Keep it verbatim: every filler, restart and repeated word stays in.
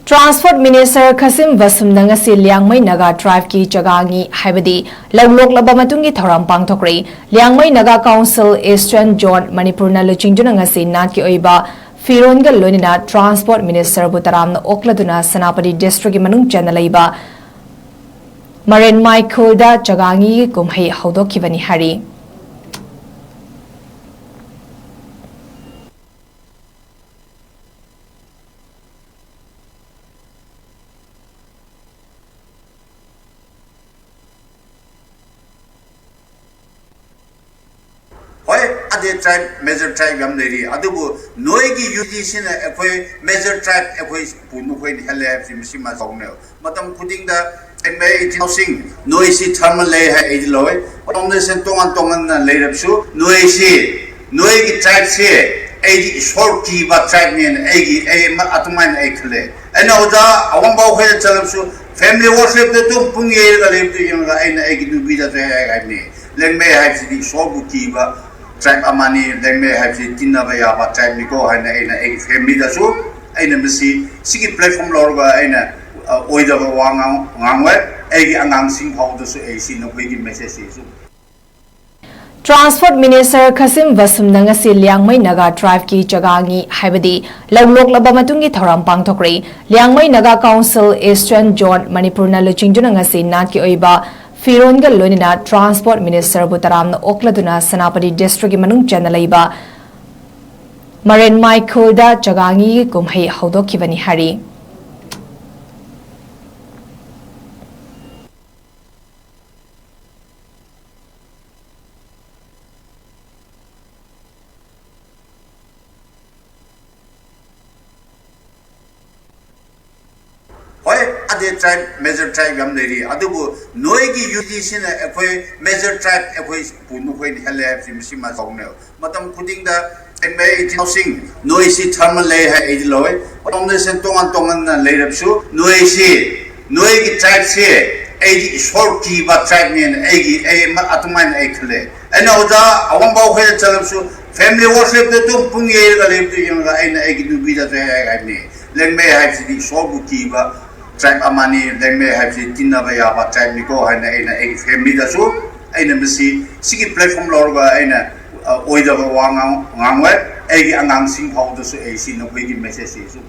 Transport Minister Khashim Vasumna ꯉꯁꯤ ꯂꯤꯌꯥꯡꯃꯩ ꯅꯥꯒꯥ tribeꯀꯤ ꯆꯥꯒꯥꯡꯉꯤ ꯍꯥꯏꯕꯗꯤ ꯂꯧ ꯂꯣꯛꯂꯕ ꯃꯇꯨꯡꯒꯤ ꯊꯧꯔꯝ ꯄꯥꯡꯊꯣꯛꯈ꯭ꯔꯦ꯫ Liangmai Naga Council Eastern Zone ꯃꯅꯤꯄꯨꯔꯅ ꯂꯨꯆꯤꯡꯗꯨꯅ ꯉꯁꯤ ꯅꯥꯠꯀꯤ ꯑꯣꯏꯕ ꯐꯤꯔꯣꯟꯒ ꯂꯣꯏꯅꯅ Transport Ministerꯕꯨ ꯇꯔꯥꯝꯅ ꯑꯣꯛꯂꯗꯨꯅ ꯁꯦꯅꯥꯄꯇꯤ districtꯀꯤ ꯃꯅꯨꯡ ꯆꯟꯅ ꯂꯩꯕ ꯃꯔꯦꯟꯃꯥꯏ ꯈꯨꯜꯗ ꯆꯥꯒꯥꯡꯉꯤꯒꯤ ꯀꯨꯝꯍꯩ ꯍꯧꯗꯣꯛꯈꯤꯕꯅꯤ ꯍꯥꯏꯔꯤ꯫ ꯍꯣꯏ, ꯑꯗꯦ tribe, major tribe ꯌꯥꯝ ꯂꯩꯔꯤ, ꯑꯗꯨꯕꯨ ꯅꯣꯏꯒꯤ unity ꯁꯤꯅ ꯑꯩꯈꯣꯏ major tribe ꯑꯩꯈꯣꯏ ꯄꯨ ꯅꯈꯣꯏꯅ ꯍꯦꯜꯂꯦ ꯍꯥꯏꯕꯁꯤ ꯃꯁꯤ ꯃꯥ ꯇꯧꯅꯦꯕ꯫ ꯃꯇꯝ ꯈꯨꯗꯤꯡꯗ ꯂꯦꯡꯃꯩ ꯏꯆꯤꯟ ꯏꯅꯥꯎꯁꯤꯡ, ꯅꯣꯏꯁꯤ ꯙꯔꯃ ꯂꯩ ꯍꯥꯏ ꯑꯩꯗꯤ ꯂꯧꯋꯦ꯫ Denomination ꯇꯣꯉꯥꯟ ꯇꯣꯉꯥꯟꯅ ꯂꯩꯔꯕꯁꯨ ꯅꯣꯏꯁꯤ, ꯅꯣꯏꯒꯤ tribeꯁꯤ ꯑꯩꯗꯤ ꯏꯁꯣꯔ ꯀꯤꯕ tribeꯅꯦꯅ ꯑꯩꯒꯤ, ꯑꯩ ꯑꯃ ꯑꯗꯨꯃꯥꯏꯅ ꯑꯩ ꯈꯜꯂꯦ꯫ ꯑꯩꯅ ꯑꯣꯖꯥ ꯑꯋꯥꯡꯕꯥꯎ ꯈꯣꯏꯗ ꯆꯠꯂꯕꯁꯨ family worshipꯇ ꯑꯗꯨꯝ ꯄꯨꯡ ꯌꯩꯔꯒ ꯂꯩꯕꯗꯨ ꯌꯦꯡꯉꯒ ꯑꯩꯅ ꯑꯩꯒꯤ ꯅꯨꯄꯤꯗꯁꯨ ꯍꯥꯏ ꯍꯥꯏꯕꯅꯤ, ꯂꯦꯡꯃꯩ ꯍꯥꯏꯕꯁꯤꯗꯤ ꯏꯁꯣꯔꯕꯨ ꯀꯤꯕ tribe ꯑꯃꯅꯤ, ꯂꯦꯡꯃꯩ ꯍꯥꯏꯕꯁꯤ ꯇꯤꯟꯅꯕ ꯌꯥꯕ tribeꯅꯤꯀꯣ ꯍꯥꯏꯅ ꯑꯩꯅ ꯑꯩꯒꯤ familyꯗꯁꯨ ꯑꯩꯅ ꯃꯁꯤ ꯁꯤꯒꯤ platform ꯂꯧꯔꯒ ꯑꯩꯅ, ꯑ, ꯑꯣꯏꯗꯕ ꯋꯥ ꯉꯥꯡ-, ꯉꯥꯡꯂꯣꯏ꯫ ꯑꯩꯒꯤ ꯑꯉꯥꯡꯁꯤꯡ ꯐꯥꯎꯗꯁꯨ ꯑꯩ ꯁꯤ ꯅꯈꯣꯏꯒꯤ messageꯁꯤꯁꯨ Transport Minister Khashim Vasumna ꯉꯁꯤ ꯂꯤꯌꯥꯡꯃꯩ ꯅꯥꯒꯥ tribeꯀꯤ ꯆꯥꯒꯥꯡꯉꯤ ꯍꯥꯏꯕꯗꯤ ꯂꯧ ꯂꯣꯛꯂꯕ ꯃꯇꯨꯡꯒꯤ ꯊꯧꯔꯝ ꯄꯥꯡꯊꯣꯛꯈ꯭ꯔꯦ꯫ Liangmai Naga Council Eastern Zone ꯃꯅꯤꯄꯨꯔꯅ ꯂꯨꯆꯤꯡꯗꯨꯅ ꯉꯁꯤ ꯅꯥꯠꯀꯤ ꯑꯣꯏꯕ ꯐꯤꯔꯣꯟꯒ ꯂꯣꯏꯅꯅ Transport Ministerꯕꯨ ꯇꯔꯥꯝꯅ ꯑꯣꯛꯂꯗꯨꯅ ꯁꯦꯅꯥꯄꯇꯤ districtꯀꯤ ꯃꯅꯨꯡ ꯆꯟꯅ ꯂꯩꯕ ꯃꯔꯦꯟꯃꯥꯏ ꯈꯨꯜꯗ ꯆꯥꯒꯥꯡꯉꯤꯒꯤ ꯀꯨꯝꯍꯩ ꯍꯧꯗꯣꯛꯈꯤꯕꯅꯤ ꯍꯥꯏꯔꯤ꯫ ꯍꯣꯏ, ꯑꯗꯦ tribe, major tribe ꯌꯥꯝ ꯂꯩꯔꯤ, ꯑꯗꯨꯕꯨ ꯅꯣꯏꯒꯤ unity ꯁꯤꯅ ꯑꯩꯈꯣꯏ major tribe ꯑꯩꯈꯣꯏ ꯄꯨ ꯅꯈꯣꯏꯅ ꯍꯦꯜꯂꯦ ꯍꯥꯏꯕꯁꯤ ꯃꯁꯤ ꯃꯥ ꯇꯧꯅꯦꯕ꯫ ꯃꯇꯝ ꯈꯨꯗꯤꯡꯗ ꯂꯦꯡꯃꯩ ꯏꯆꯤꯟ ꯏꯅꯥꯎꯁꯤꯡ, ꯅꯣꯏꯁꯤ ꯙꯔꯃ ꯂꯩ ꯍꯥꯏ ꯑꯩꯗꯤ ꯂꯧꯋꯦ꯫ Denomination ꯇꯣꯉꯥꯟ ꯇꯣꯉꯥꯟꯅ ꯂꯩꯔꯕꯁꯨ ꯅꯣꯏꯁꯤ, ꯅꯣꯏꯒꯤ tribeꯁꯤ ꯑꯩꯗꯤ ꯏꯁꯣꯔ ꯀꯤꯕ tribeꯅꯦꯅ ꯑꯩꯒꯤ, ꯑꯩ ꯑꯃ ꯑꯗꯨꯃꯥꯏꯅ ꯑꯩ ꯈꯜꯂꯦ꯫ ꯑꯩꯅ ꯑꯣꯖꯥ ꯑꯋꯥꯡꯕꯥꯎ ꯈꯣꯏꯗ ꯆꯠꯂꯕꯁꯨ family worshipꯇ ꯑꯗꯨꯝ ꯄꯨꯡ ꯌꯩꯔꯒ ꯂꯩꯕꯗꯨ ꯌꯦꯡꯉꯒ ꯑꯩꯅ ꯑꯩꯒꯤ ꯅꯨꯄꯤꯗꯁꯨ ꯍꯥꯏ ꯍꯥꯏꯕꯅꯤ, ꯂꯦꯡꯃꯩ ꯍꯥꯏꯕꯁꯤꯗꯤ ꯏꯁꯣꯔꯕꯨ ꯀꯤꯕ ꯇ꯭ꯔꯥꯏꯕ ꯑꯃꯅꯤ, ꯂꯦꯡꯃꯩ ꯍꯥꯏꯕꯁꯤ ꯇꯤꯟꯅꯕ ꯌꯥꯕ ꯇ꯭ꯔꯥꯏꯕꯅꯤꯀꯣ ꯍꯥꯏꯅ ꯑꯩꯅ ꯑꯩꯒꯤ ꯐꯦꯃꯤꯂꯤꯗꯁꯨ ꯑꯩꯅ ꯃꯁꯤ ꯁꯤꯒꯤ ꯄ꯭ꯂꯦꯠꯐꯣꯝ ꯂꯧꯔꯒ ꯑꯩꯅ ꯑ, ꯑꯣꯏꯗꯕ ꯋꯥ ꯉꯥꯡ- ꯉꯥꯡꯂꯣꯏ꯫ ꯑꯩꯒꯤ ꯑꯉꯥꯡꯁꯤꯡ ꯐꯥꯎꯗꯁꯨ ꯑꯩ ꯁꯤ ꯅꯈꯣꯏꯒꯤ ꯃꯦꯁꯦꯖꯁꯤ ꯁꯨꯝ